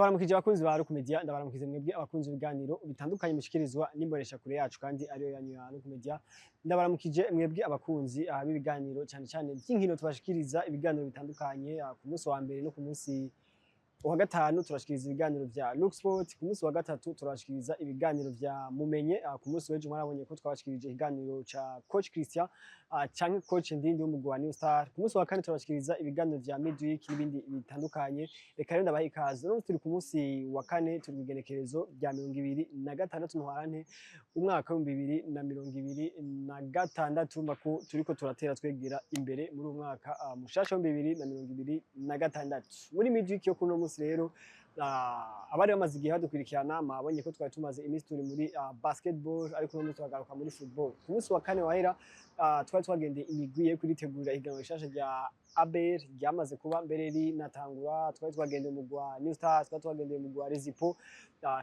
Ndabaramukije abakunzi ba Rock Media, ndabaramukije mwebwe abakunzi b'ibiganiro bitandukanye mushikirizwa n'imbonesha kure yacu kandi ariyo yanyu ya Rock Media. Ndabaramukije mwebwe abakunzi b'ibiganiro, cyane cyane by'inkino. Tubashikiriza ibiganiro bitandukanye ku munsi wa mbere no ku munsi wa gatanu turashikiriza ibiganiro vya Look Sport, ku munsi wa gatatu turashikiriza ibiganiro vya Mumenye. Ku munsi w'ejo mwarabonye ko twabashikirije ikiganiro ca Coach Christian canke Coach Ndindi w'umugwi wa New Star. Ku munsi wa kane turabashikiriza ibiganiro vya Midweek n'ibindi bitandukanye. Reka rero ndabaha ikaze. Uno munsi turi ku munsi wa kane, turi kw'igenekerezo rya 26 Ntwarante umwaka w'2026. Urumva ko turiko turatera twegera imbere muri uyu mwaka mushasha w'2026. Muri Midweek yo kuno munsi rero, abari bamaze igihe badukurikirana mwabonye ko twari tumaze iminsi turi muri basketball, ariko uno munsi turagaruka muri football. Ku munsi wa kane wahera twari twagendeye imigwi yo kuritegurira ihiganwa rishasha rya ABL ryamaze kuba mbere rinatangura. Twari twagendeye umugwi wa New Stars, twari twagendeye umugwi wa Rezipo,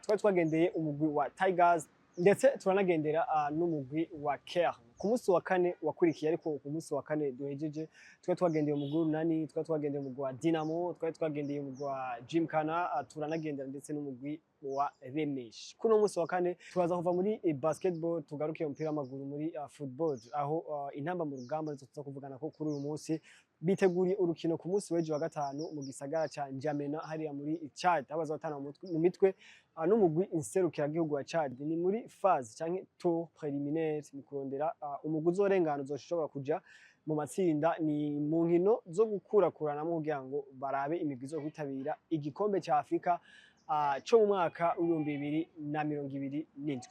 twari twagendeye umugwi wa Tigers, ndetse turanagendera n'umugwi wa Kern. Ku munsi wa kane wakurikiye, ariko ku munsi wa kane duhejeje, twari twagendeye umugwi w'Urunani, twari twagendeye umugwi wa Dinamo, twari twagendeye umugwi wa Gymkhana, turanagendera ndetse n'umugwi wa Remesh. Kuno munsi wa kane turaza kuva muri basketball tugaruke umupira w'amaguru muri football, aho Intamba mu Rugamba nizo tuza kuvugana ko kuri uyu munsi biteguriye urukino ku munsi w'ejo wa gatanu mu gisagara ca N'Djamena hariya muri Chad, aho bazotana mu mitwe n'umugwi inserukiragihugu wa Chad. Ni muri phase canke tour préliminaire mu kurondera umugwi uzorengana uzoshobora kuja mu matsinda. Ni mu nkino zo gukurakuranamwo kugira ngo barabe imigwi izokwitabira igikombe ca Afrika co mu mwaka w'2027.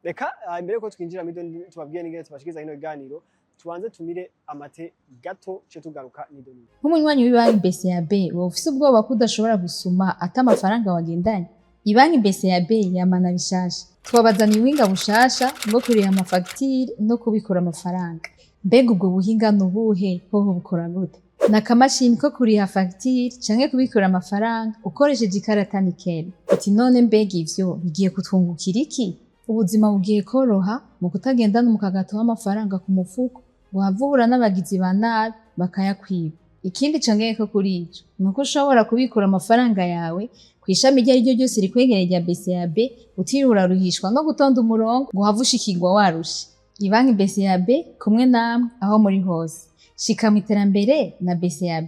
Reka imbere yuko twinjira muri tubabwiye n'ingene tubashikiriza kino kiganiro, tubanze tumire amate gato ce tugaruka n'idonido. Nk'umunywanyi w'ibanki BCAB, woba ufise ubwoba ko udashobora gusuma ata amafaranga wagendanye? Ibanki BCAB yamana bishasha. Twabazaniye ubuhinga bushasha bwo kuriha amafagitire no kubikura amafaranga. Mbega ubwo buhinga ni ubuhe? Hoho bukora gute? Ni akamashini ko kuriha fagitire canke kubikura amafaranga ukoresheje ikarata Nickel. Uti none mbega ivyo bigiye kutwungukira iki? Ubuzima bugiye koroha mu kutagendana umukagato w'amafaranga ku mufuko ngo uhave uhura n'abagizi ba nabi bakayakwiba. Ikindi congeyeko kuri ico, ni uko ushobora kubikura amafaranga yawe kw'ishami iryo ariryo ryose rikwegereye rya BCAB, utiriwe uraruhishwa no gutonda umurongo ngo uhave ushikirwa warushe. Ibanki BCAB, kumwe namwe aho muri hose. Shika mw'iterambere na BCAB.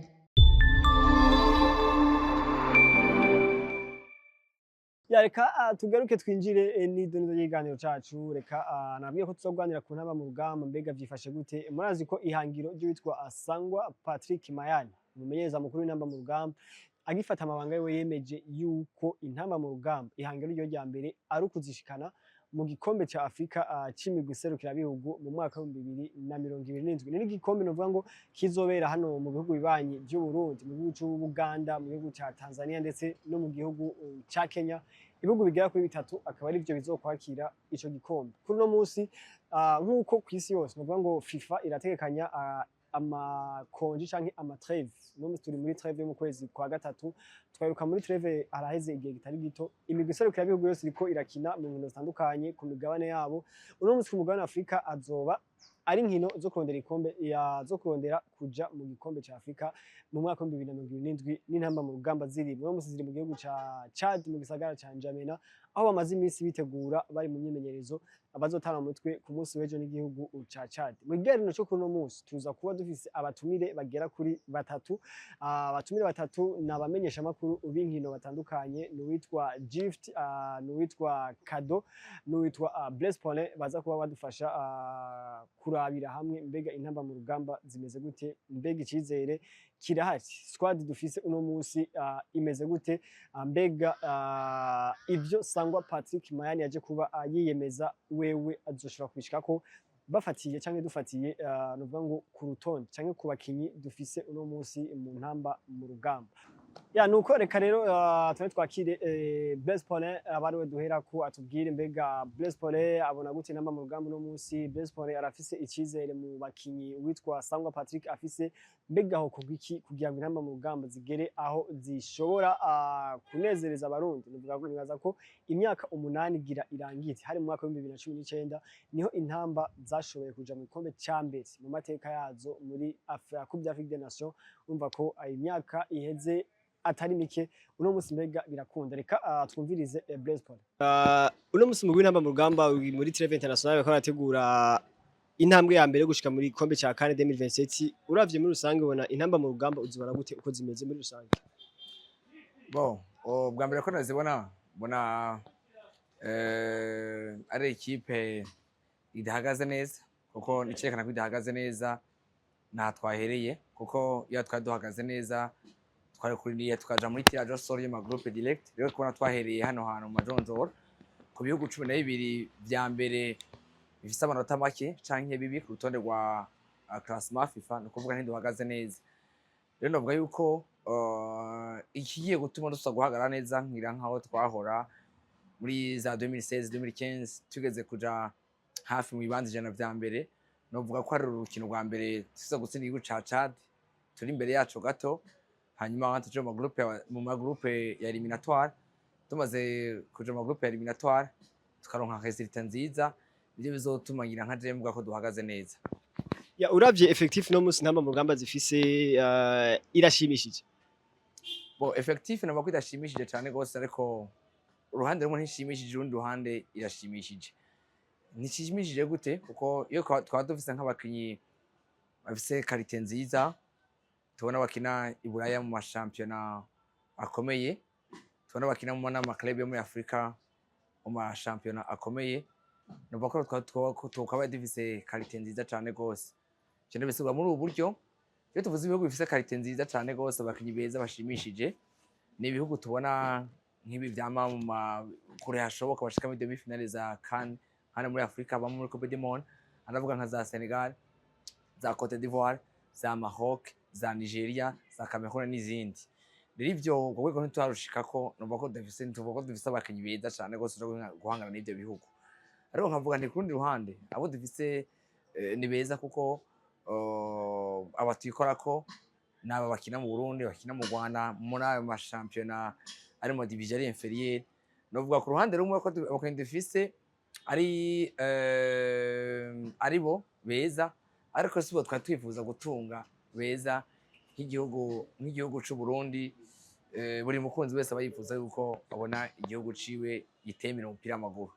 Ya, reka tugaruke twinjire n'idonido y'ikiganiro cacu. Reka nabwiye ko tuzoganira ku Ntamba mu Rugamba. Mbega vyifashe gute? Murazi ko ihangiro ry'uwitwa Sangwa Patrick Mayani, umumenyereza mukuru w'Intamba mu Rugamba, agifata amabanga yiwe yemeje yuko Intamba mu Rugamba ihangiro ryo rya mbere ari ukuzishikana mu gikombe ca Afrika c'imigwi serukirabihugu mu mwaka w'2027. Ni n'igikombe novuga ngo kizobera hano mu bihugu bibanyi vy'u Burundi, mu gihugu c'Ubuganda, mu gihugu ca Tanzania ndetse no mu gihugu ca Kenya. Ibihugu bigera kuri bitatu akaba ari vyo bizokwakira ico gikombe. Kuri uno munsi, nk'uko kw'isi yose novuga ngo FIFA irategekanya ama congés canke ama trêves, uno munsi turi muri trêve yo mu kwezi kwa gatatu. Twaheruka muri trêve haraheze igihe kitari gito. Imigwi serukirabihugu yose iriko irakina mu nkino zitandukanye ku migabane yabo. Uno munsi ku mugabane wa Afrika azoba ari inkino zo kurondera ikombe ya zo kurondera kuja mu gikombe ca Afrika mu mwaka w'2027, n'Intamba mu Rugamba ziri uno munsi ziri mu gihugu ca Chad, mu gisagara ca N'Djamena, aho bamaze iminsi bitegura, bari mu myimenyerezo, abazotana mu mutwe ku munsi w'ejo n'igihugu ca Chad. Mu kiganiro co kuri uno munsi tuza kuba dufise abatumire bagera kuri batatu. Abatumire batatu ni abamenyeshamakuru b'inkino batandukanye: ni uwitwa Gift, ni uwitwa Kado, n'uwitwa Blaise Paulin, baza kuba badufasha kurabira hamwe mbega Intamba mu Rugamba zimeze gute, mbega icizere kirahari, squad dufise uno munsi imeze gute, mbega ivyo Sangwa Patrick Mayani yaje kuba yiyemeza wewe azoshobora kubishikako bafatiye canke dufatiye novuga ngo ku rutonde canke ku bakinyi dufise uno munsi mu Ntamba mu Rugamba. Ya, nuko reka rero tube twakire Blaise Paulin, aba ariwe duhera ko atubwire mbega Blaise Paulin abona gute Intamba mu Rugamba uno munsi. Blaise Paulin arafise icizere mu bakinyi witwa Sangwa Patrick afise? Mbega aho iki kugira ngo Intamba mu Rugamba zigere aho zishobora kunezereza Abarundi? Nuvuga ko nibaza ko imyaka 8 igira irangitse. Hari mu mwaka w'2019 niho Intamba zashoboye kuja mu gikombe ca mbere mu mateka yazo muri Coupe d'Afrique des Nations. Urumva ko imyaka iheze. atari mike. Uno musi mbega birakunda? Reka twumvirize Blaise Paul. Uno musi mugwi Intamba mu Rugamba uri muri trêve internationale, bariko barategura intambwe ya mbere yo gushika muri gikombe ca CAN 2027. Uravye muri rusange, ubona Intamba mu Rugamba uzibona gute uko zimeze muri rusange? Bon, bwa mbere ko nazibona, mbona ari ekipe idahagaze neza, kuko nicerekana ko idahagaze neza nta twahereye, kuko iyo twari duhagaze neza twari kurindiriye tukaja muri tirage au sort y'ama groupe direct. Rero kubona twahereye hano hantu mu majonjora ku bihugu 12 vya mbere bifise amanota make canke bibi ku rutonde rwa classement FIFA, ni ukuvuga ntiduhagaze neza. Rero novuga yuko ikigiye gutuma dusa guhagarara neza ngira nkaho twahora muri za 2016, 2015, tugeze kuja hafi mu bibanza 100 vya mbere, novuga ko ari urukino rwa mbere tuza gutsinda igihugu ca Chad turi imbere yacu gato, hanyuma tuje mu magroupe ya éliminatoire. Tumaze kuja mu magroupe ya éliminatoire tukaronka résultat nziza, nivyo bizotuma ngira nka je mvuga ko duhagaze neza. Ya, uravye effectif no musi Intamba mu Rugamba zifise, irashimishije? Bon, effectif navuga ko idashimishije cane gose, ariko uruhande rumwe ntishimishije, urundi ruhande irashimishije. Ntishimishije gute? Kuko iyo twaba dufise nk'abakinyi bafise qualité nziza, tubona bakina i Buraya mu mashampiyona akomeye, tubona bakina mu n'ama club yo muri Afurika mu mashampiyona akomeye, numva ko twakabaye dufise qualité nziza cane gose. Ivyo ndabisigura muri ubu buryo: iyo tuvuze ibihugu bifise qualité nziza cane gose, abakinyi beza bashimishije, ni ibihugu tubona nk'ibi vyama mu kure hashoboka, bashika muri demi finale za CAN hano muri Afurika, bamwe muri Coupe du Monde. Aravuga nka za Senegal, za Cote d'Ivoire, za Maroc, za Nigeria, za Cameroon n'izindi. Rero ivyo urwo rwego ntiturarushikako. Numva ko dufise, tuvuga ko dufise abakinyi beza cane gose bashobora guhangana n'ivyo bihugu, ariko nkavuga nti ku rundi ruhande abo dufise ni beza, kuko aba twikorako ni aba bakina mu Burundi, bakina mu Rwanda, muri ayo mashampiyona ari mu division ari inférieure. Novuga ku ruhande rumwe ko abakinyi dufise ari bo beza, ariko sibo twari twifuza gutunga beza nk'igihugu c'u Burundi. Buri mukunzi wese aba yifuza yuko abona igihugu ciwe gitemera umupira w'amaguru.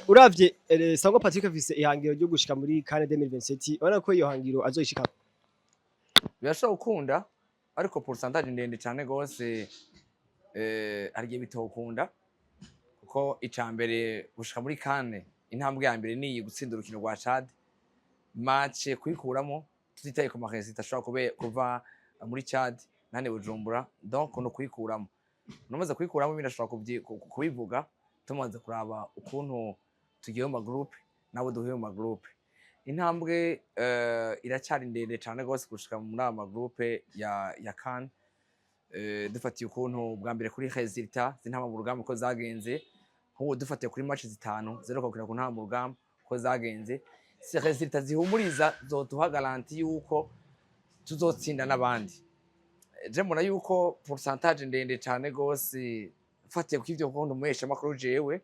Uravye Sangwa Patrick afise ihangiro ryo gushika muri CAN 2027, urabona ko iyo hangiro azoyishikako? Birashobora gukunda, ariko pourcentage ndende cane gose hari igihe bitokunda, kuko ica mbere gushika muri CAN, intambwe ya mbere niyi gutsinda urukino rwa Chad, match kuyikuramo tutitaye ku ma résultats ashobora kuva muri Chad nane Bujumbura. Donc no kuyikuramo, numaze kuyikuramo ibindi ashobora kubivuga tumaze kuraba ukuntu tugiye mu magroupe nabo duhuye mu magroupe. Intambwe iracyari ndende cane gose gushika muri aya magroupe ya CAN. Dufatiye ukuntu bwa mbere kuri résultat z'Intamba mu Rugamba uko zagenze, nk'ubu dufatiye kuri match zitanu ziheruka gukina ku Ntamba mu Rugamba uko zagenze, si résultat zihumuriza zoduha garantie yuko tuzotsinda n'abandi. Je mbona yuko pourcentage ndende cane gose, mfatiye ku ivyo kuko umuhesha makuru jewe,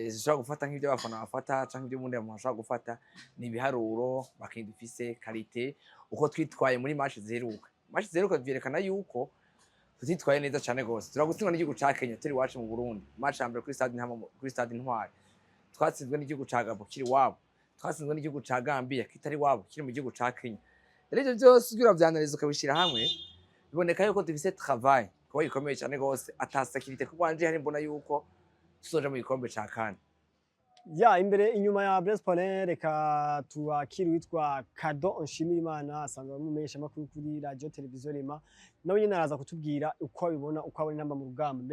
zishobora gufata nk'ivyo abafana bafata canke ivyo uwundi muntu ashobora gufata, ni ibiharuro, bakinyi dufise, qualité, uko twitwaye muri match ziheruka. Match ziheruka vyerekana yuko tutitwaye neza cane gose. Turagutsindwa n'igihugu ca Kenya turi iwacu mu Burundi, match ya mbere kuri stade Intama, kuri stade Intwari. Twatsinzwe n'igihugu ca Gabon kiri iwabo, twatsinzwe n'igihugu ca Gambia kitari iwabo, kiri mu gihugu ca Kenya. Rero ivyo vyose ugira uvyanaliza ukabishira hamwe, biboneka yuko dufise travail kuba gikomeye cane gose, ata sécurité ku bwanje hari mbona yuko tuzoja mu gikombe ca CAN. Ya, imbere inyuma ya Blaise Paulin, reka tubakire witwa Kado Nshimirimana, asanzwe amumenyesha makuru kuri radio televiziyo Rema. Nawe nyene araza kutubwira uko abibona, uko abona Intamba mu Rugamba.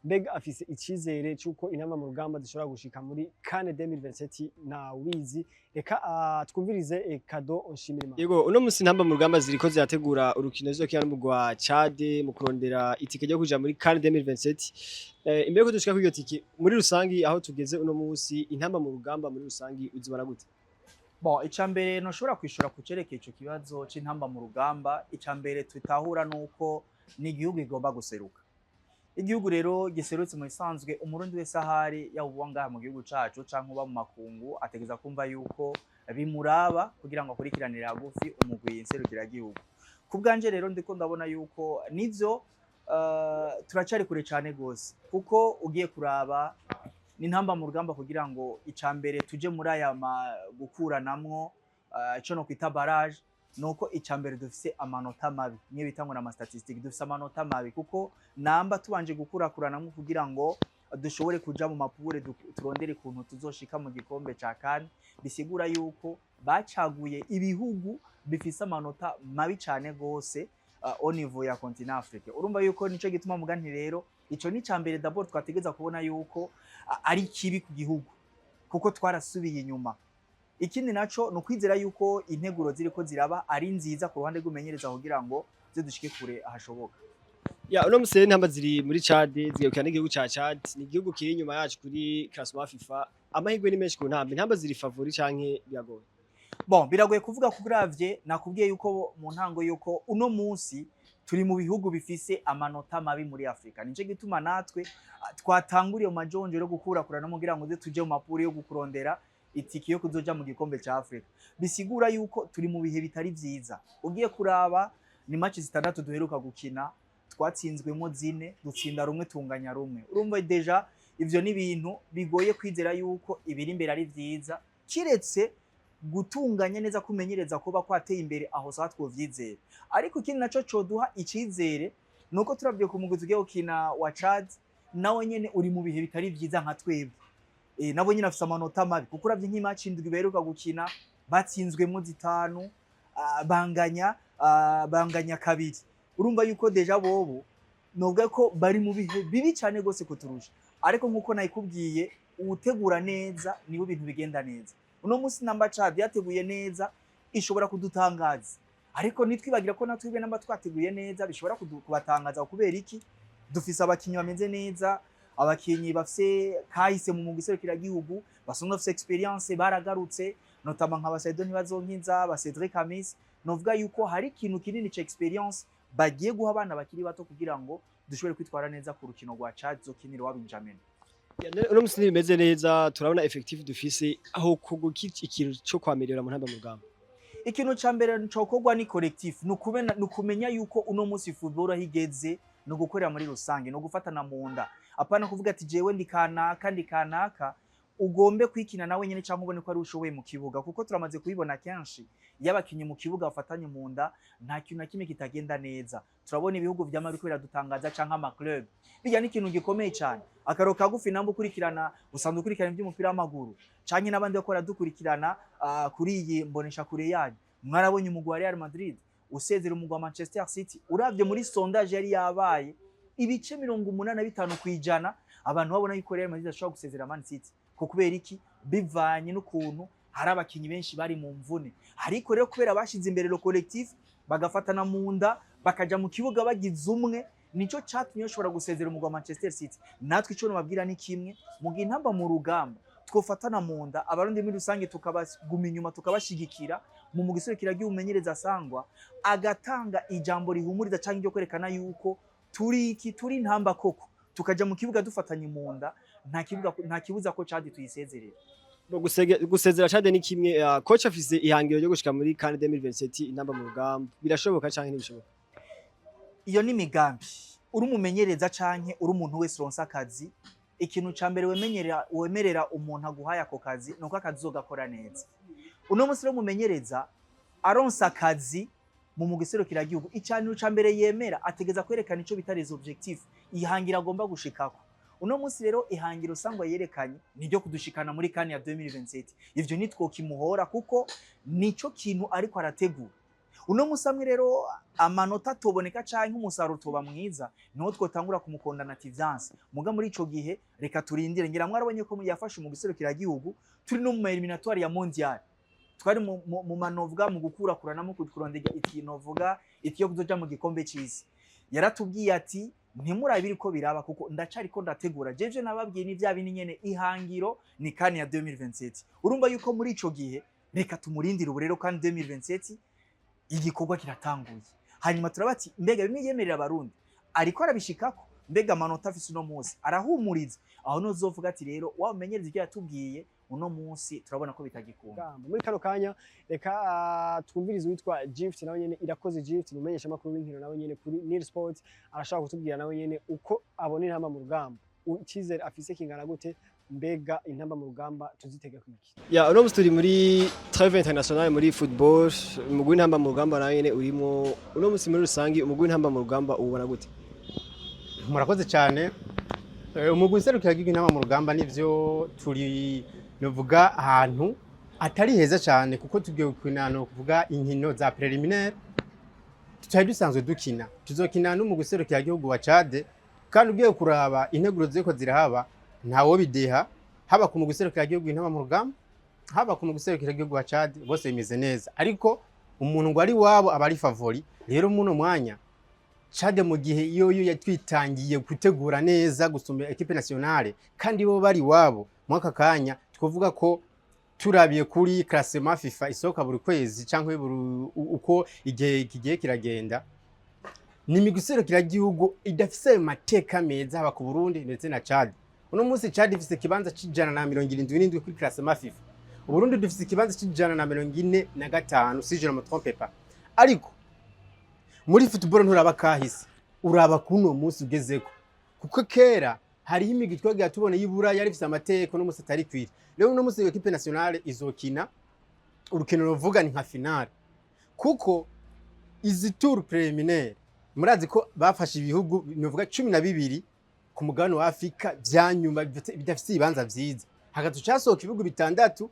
Mbega afise icizere c'uko Intamba mu Rugamba zishobora gushika muri CAN 2027? Na wizi reka twumvirize Kado Nshimirimana. Yego, uno musi Intamba mu Rugamba ziriko zirategura urukino zizokina n'umugwi wa Chad mu kurondera itike ryo kuja muri CAN 2027. Imbere ko dushika kuri iyo tike, muri rusangi aho tugeze uno musi, Intamba mu Rugamba muri rusangi uzibona gute? Bon, ica mbere ntushobora kwishura ku cerekeye ico kibazo c'Intamba mu Rugamba, ica mbere tutahura nuko ni igihugu igomba guseruka. Igihugu rero giserutse, mu bisanzwe Umurundi wese ahari, yaba uba ngaha mu gihugu cacu canke uba mu makungu, ategereza kumva yuko bimuraba kugira ngo akurikiranire hagufi umugwi nserukiragihugu. Ku bwanje rero ndiko ndabona yuko nivyo, turacari kure cane gose, kuko ugiye kuraba ni intamba mu rugamba kugira ngo ica mbere tuje muri aya gukuranamwo, ico no kwita barrage, nuko ica mbere dufise amanota mabi, niyo bita ngo na statistique, dufise amanota mabi, kuko namba tubanje gukurakuranamwo kugira ngo dushobore kuja mu ma poules, turondere ukuntu tuzoshika mu gikombe ca CAN, bisigura yuko bacaguye ibihugu bifise amanota mabi cane gose au niveau ya continent Afrique. Urumva yuko nico gituma muga nti rero ico ni ca mbere d'abord twategeza kubona yuko ari kibi ku gihugu, kuko twarasubiye inyuma. Ikindi naco ni ukwizera yuko integuro ziriko ziraba ari nziza ku ruhande rw'umenyereza kugira ngo zidushike kure ahashoboka. Ya, uno musi rero intamba ziri muri Chad, zigukina n'igihugu ca Chad, ni igihugu kiri inyuma yacu kuri classement FIFA. Amahirwe ni menshi ku ntamba. Intamba ziri favori canke biragoye? Bon, biragoye kuvuga kuravye. Nakubwiye yuko mu ntango yuko uno munsi turi mu bihugu bifise amanota mabi muri Afrika. Nico gituma natwe twatanguriye mu majonjoro yo gukurakurana kugira ngo tuje mu ma poules yo gukurondera itiki yo kuzoja mu gikombe ca Afrika. Bisigura yuko turi mu bihe bitari vyiza. Ugiye kuraba ni match 6 duheruka gukina, twatsinzwemo 4, dutsinda rumwe, tunganya rumwe. Urumva déjà ivyo ni ibintu bigoye kwizera yuko ibiri imbere ari vyiza, kiretse gutunganya neza, kumenyereza kuba kwateye imbere, aho sawa twovyizera. Ariko ikindi naco coduha icizere nuko turavye ku mugwi tugiye gukina wa Chad, nawe nyene uri mu bihe bitari vyiza nka twebwe. Nabo nyene afise amanota mabi, kuko uravye nk'i match 7 baheruka gukina, batsinzwemo 5, banganya 2. Urumva yuko déjà bobo novuga ko bari mu bihe bibi cane gose kuturusha. Ariko nkuko nayikubwiye, uwutegura neza nibo ibintu bigenda neza. Uno munsi namba Chad yateguye neza, ishobora kudutangaza, ariko nitwibagira ko natwebwe namba twateguye neza bishobora kubatangaza. Kubera iki? Dufise abakinyi bameze neza, abakinyi bafise kahise mu mugwi serukiragihugu, basanzwe bafise expérience, baragarutse, notamment nka ba Saido Ntibazonkiza, ba Cedric Amis. Novuga yuko hari ikintu kinini ca expérience bagiye guha abana bakiri bato kugira ngo dushobore kwitwara neza ku rukino rwa Chad zokinira wa Benjamin. Uno musi ntibimeze neza, turabona effectif dufise aho kuguki ikintu co kwamerera mu ntamba mu rugamba. Ikintu ca mbere cokorwa ni collectif, ni ukumenya yuko uno munsi football aho igeze ni ugukorera muri rusange, ni ugufatana mu nda, apana kuvuga ati jewe ndi kanaka, ndi kanaka, ugombe kwikina nawe nyene cyangwa ubone ko ari ushoboye mu kibuga, kuko turamaze kubibona kenshi iyo abakinyi mu kibuga bafatanye mu nda, nta kintu na kimwe kitagenda neza. Turabona ibihugu vyama biriko biradutangaza canke ama club, bijya ni ikintu gikomeye cyane. Akaro kagufi, namba ukurikirana, usanzwe ukurikirana iby'umupira w'amaguru canke n'abandi bakora dukurikirana kuri iyi mbonesha kure yanyu, mwarabonye umugwi wa Real Madrid usezera umugwi wa Manchester City. Uravye muri sondage yari yabaye, ibice 85% abantu babona yuko Real Madrid ashobora gusezera Man City. Ko kubera iki? Bivanye n'ukuntu hari abakinyi benshi bari mu mvune, ariko rero kubera bashize imbere le collectif, bagafatana mu nda, bakaja mu kibuga bagize umwe, nico catumye bashobora gusezera umugwi wa Manchester City. Natwe ico nobabwira ni kimwe: mu gihe intamba mu rugamba twofatana mu nda, Abarundi muri rusange tukabaguma inyuma, tukabashigikira mu mugwi serukiragihugu, umenyereza Sangwa agatanga ijambo rihumuriza canke ryo kwerekana yuko turi iki, turi intamba koko, tukaja mu kibuga dufatanye mu nda, nta kibuga, nta kibuza ko Chad tuyisezerera. Gusezera Chad ni kimwe, coach afise ihangiro ryo gushika muri CAN 2027 intamba mu rugamba. Birashoboka canke ntibishoboka? Iyo ni imigambi. Uri umumenyereza canke uri umuntu wese uronse akazi, ikintu ca mbere wemerera umuntu aguhaye ako kazi nuko akazi uzogakora neza. Uno munsi rero umumenyereza aronse akazi mu mugwi serukiragihugu, icaniro ca mbere yemera ategeza kwerekana ico bita les objectifs, ihangiro agomba gushikako. Uno munsi rero ihangiro Sangwa yerekanye ni ryo kudushikana muri CAN ya 2027. Ivyo nitwokimuhora, kuko nico kintu ariko arategura uno munsi. Amwe rero amanota atoboneka canke umusaruro utoba mwiza, niho twotangura kumukondana ati vyanse. Muga muri ico gihe reka turindire. Ngira mwarabonye ko yafashe umugwi serukiragihugu turi no mu éliminatoires ya mondial, twari mu manovuga mu gukurakuranamo kurondega ikinovuga itiyo kuzoja mu gikombe c'isi. Yaratubwiye ati ntimurabe ibiriko biraba, kuko ndacariko ndategura. Jeje nababwiye ni vya bindi nyene, ihangiro ni CAN ya 2027. Urumva yuko muri ico gihe reka tumurindire. Ubu rero CAN 2027 igikorwa kiratanguye, hanyuma turaba ati mbega bimwe yemerera Abarundi ariko arabishikako? Mbega amanota afise uno munsi arahumuriza? Aho nuzovuga ati rero wamenyereza ibyo yatubwiye, uno munsi turabona ko bitagikunda. Gamba. Muri kano kanya reka twumvirize uwitwa Gift, nawe nyene Irakoze Gift, umumenyesha makuru w'inkino nawe nyene kuri Nil Sport, arashaka kutubwira nawe nyene uko abona Intamba mu Rugamba, icyizere afise kingana gute, mbega Intamba mu Rugamba tuzitega kwiki? Ya, uno musi turi muri trêve internationale muri football, umugwi w'Intamba mu Rugamba nawe nyene urimo. Uno musi muri rusangi umugwi w'Intamba mu Rugamba uwubona gute? Murakoze cyane. Umugwi nserukiragihugu Intamba mu Rugamba, nivyo, turi novuga ahantu atari heza cyane, kuko tugiye gukina no kuvuga inkino za préliminaire tutari dusanzwe dukina. Tuzokina n'umugwi nserukiragihugu wa Chad, kandi ugiye kuraba integuro ziriko zirahaba, ntawo bideha, haba ku mugwi nserukiragihugu Intamba mu Rugamba, haba ku mugwi nserukiragihugu wa Chad, bose bimeze neza. Ariko umuntu ngo ari wabo aba ari favori. Rero muno mwanya Chad, mu gihe iyo yo yatwitangiye gutegura neza gusumba équipe nationale, kandi bo bari wabo, mu aka kanya twavuga ko turabiye kuri classement FIFA isohoka buri kwezi cyangwa buri uko igihe kigiye kiragenda, ni imigwi iserukiragihugu idafise ayo mateka meza, haba ku Burundi ndetse na Chad. Uno munsi Chad ifise ikibanza c'177 kuri classement FIFA, Uburundi dufise ikibanza c'145, si je ne me trompe pas. Ariko muri football nturaba kahise, uraba kuno munsi ugezeko, kuko kera hariho imigwi twagiye tubona y'Iburaya yari ifise amateka, uno munsi atari kwiri. Rero uno munsi équipe nationale izokina urukino ruvuga ni nka finale, kuko izi tour préliminaire murazi ko bafashe ibihugu novuga 12 ku mugabane wa Afrika vya nyuma bidafise ibibanza vyiza, hagati casohoka ibihugu bitandatu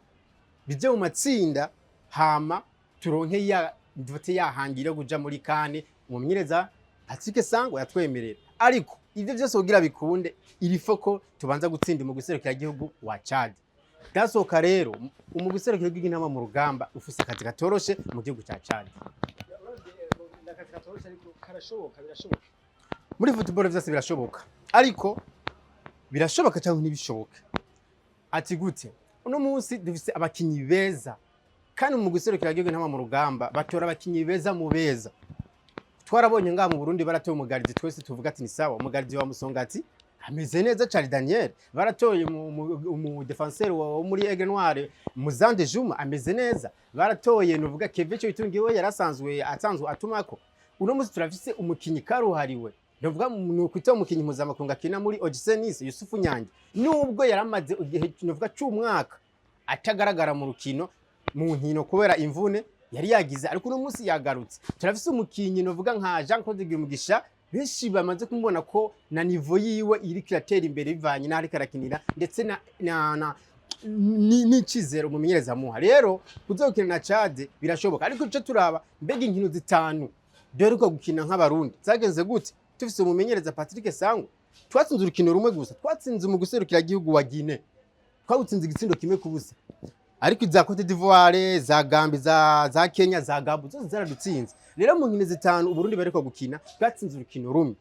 bije mu matsinda, hama turonke ya dufate yahangira kuja muri CAN. Umumenyereza Patrick Sangwa yatwemerera, ariko ivyo vyose kugira bikunde il faut ko tubanza gutsinda mu gihugu wa Chad. Dasohoka rero umugwi serukira Intamba mu Rugamba ufise akazi katoroshe mu gihugu ca Chad. Akazi katoroshe, ariko karashoboka, birashoboka. Muri football vyose birashoboka, ariko birashoboka cyangwa ntibishoboke. Ati gute? Uno munsi dufise abakinyi beza, kandi mu gihugu Intamba mu Rugamba batora abakinyi beza mu beza. Twarabonye ngaha mu Burundi baratoye umugaridi, twese tuvuga ati ni sawa, umugaridi wa Musongati ameze neza cyane Daniel. Baratoye mu défenseur wa muri Aigle Noir, Muzande Juma, ameze neza. Baratoye nuvuga Kevin Itungiwe, yarasanzwe asanzwe atumako. Uno munsi turafise umukinyi karuhariwe, ndavuga ni ukwita umukinyi mpuzamakungu akina muri OGC Nice, Yusufu Nyange, nubwo yaramaze igihe nuvuga c'umwaka atagaragara mu rukino, mu nkino, kubera imvune yari yagize, ariko uno munsi yagarutse. Turafise umukinyi novuga nka Jean Claude Girumugisha, benshi bamaze kumubona ko na niveau yiwe iriko iratera imbere bivanye n'aho ariko arakinira, ndetse na n'icizere umumenyereza amuha. Rero kuzokina na Chad birashoboka, ariko ico turaba, mbega inkino zitanu duheruka gukina nk'Abarundi zagenze gute tufise umumenyereza Patrick Sangwa? Twatsinze urukino rumwe gusa, twatsinze mu gihugu wa Guinea, twawutsinze igitsindo 1-0. Ariko iza Cote d'Ivoire, za Gambie, za Kenya, za Gabon, zose zaradutsinze. Rero mu nkino zitanu Uburundi bariko gukina, bwatsinze urukino rumwe.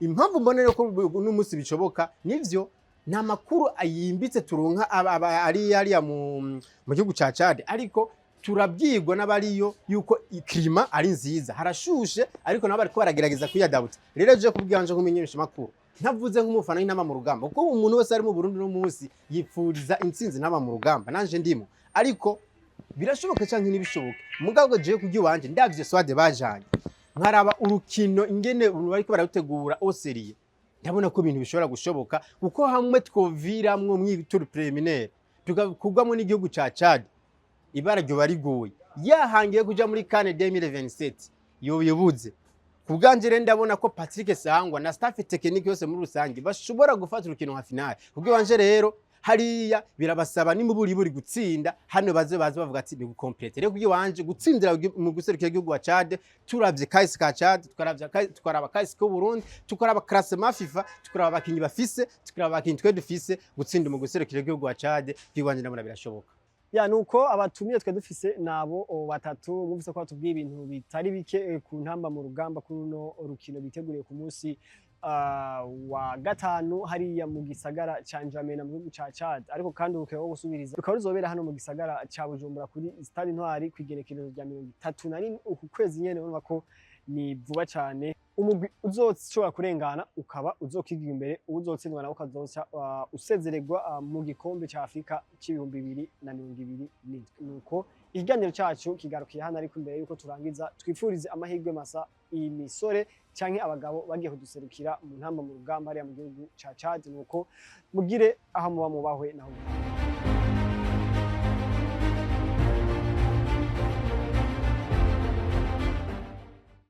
Impamvu mbona rero ko n'umunsi bishoboka, nivyo, nta makuru ayimbitse turonka ari hariya mu gihugu ca Chad, ariko turabyigwa n'abariyo yuko climat ari nziza, harashushe, ariko nabo bariko baragerageza kwiyadabuta. Rero je kubwanje nk'umumenyesha makuru, ntavuze nk'umufana w'Intamba mu Rugamba, kuko umuntu wese ari mu Burundi no munsi yipfuriza intsinzi Intamba mu Rugamba, nanje ndimo. Ariko birashoboka canke ntibishoboke, mugabo jewe kubw'iwanje ndavye squad bajanye, nkaraba urukino ingene bariko bararutegura au sérieux, ndabona ko ibintu bishobora gushoboka, kuko hamwe twoviramwo mw'i tour préliminaire tukagwamwo n'igihugu ca Chad, ibara ryoba rigoye, yahangiye kuja muri CAN 2027 yobibuze. Ku bwanje rero ndabona ko Patrick Sangwa na staff technique yose muri rusange bashobora gufata urukino nka finale. Kubw'iwanje rero hariya birabasaba nimuburi buri gutsinda, hano baze baze bavuga ati ni gukomplete. Rero kubw'iwanje gutsindira mu guserukira igihugu wa Chad, turavye kahise ka Chad, tukaraba kahise k'u Burundi, tukaraba classement FIFA, tukaraba abakinyi bafise, tukaraba abakinyi twe dufise, gutsinda mu guserukira igihugu wa Chad, kubw'iwanje ndabona birashoboka. Ya, nuko abatumiye twe dufise nabo batatu, bumvise ko batubwiye ibintu bitari bike ku Ntamba mu Rugamba, kuri runo rukino biteguriye ku munsi wa gatanu hariya mu gisagara ca N'Djamena mu gihugu ca Chad. Ariko kandi urukino rwo gusubiriza rukaba ruzobera hano mu gisagara ca Bujumbura kuri Stade Intwari kw'igenekerezo rya 31 uku kwezi nyene. Urumva ko ni vuba cane. Umugwi uzoshobora kurengana ukaba uzokigira imbere, uwuzotsindwa nawe ukazoca usezererwa mu gikombe ca Afrika c'2027. Nuko ikiganiro cacu kigarukiye hano, ariko imbere yuko turangiza twifurize amahirwe masa iyi misore canke abagabo bagiye kuduserukira mu ntamba mu rugamba hariya mu gihugu ca Chad. Nuko mugire aho muba mubahwe naho.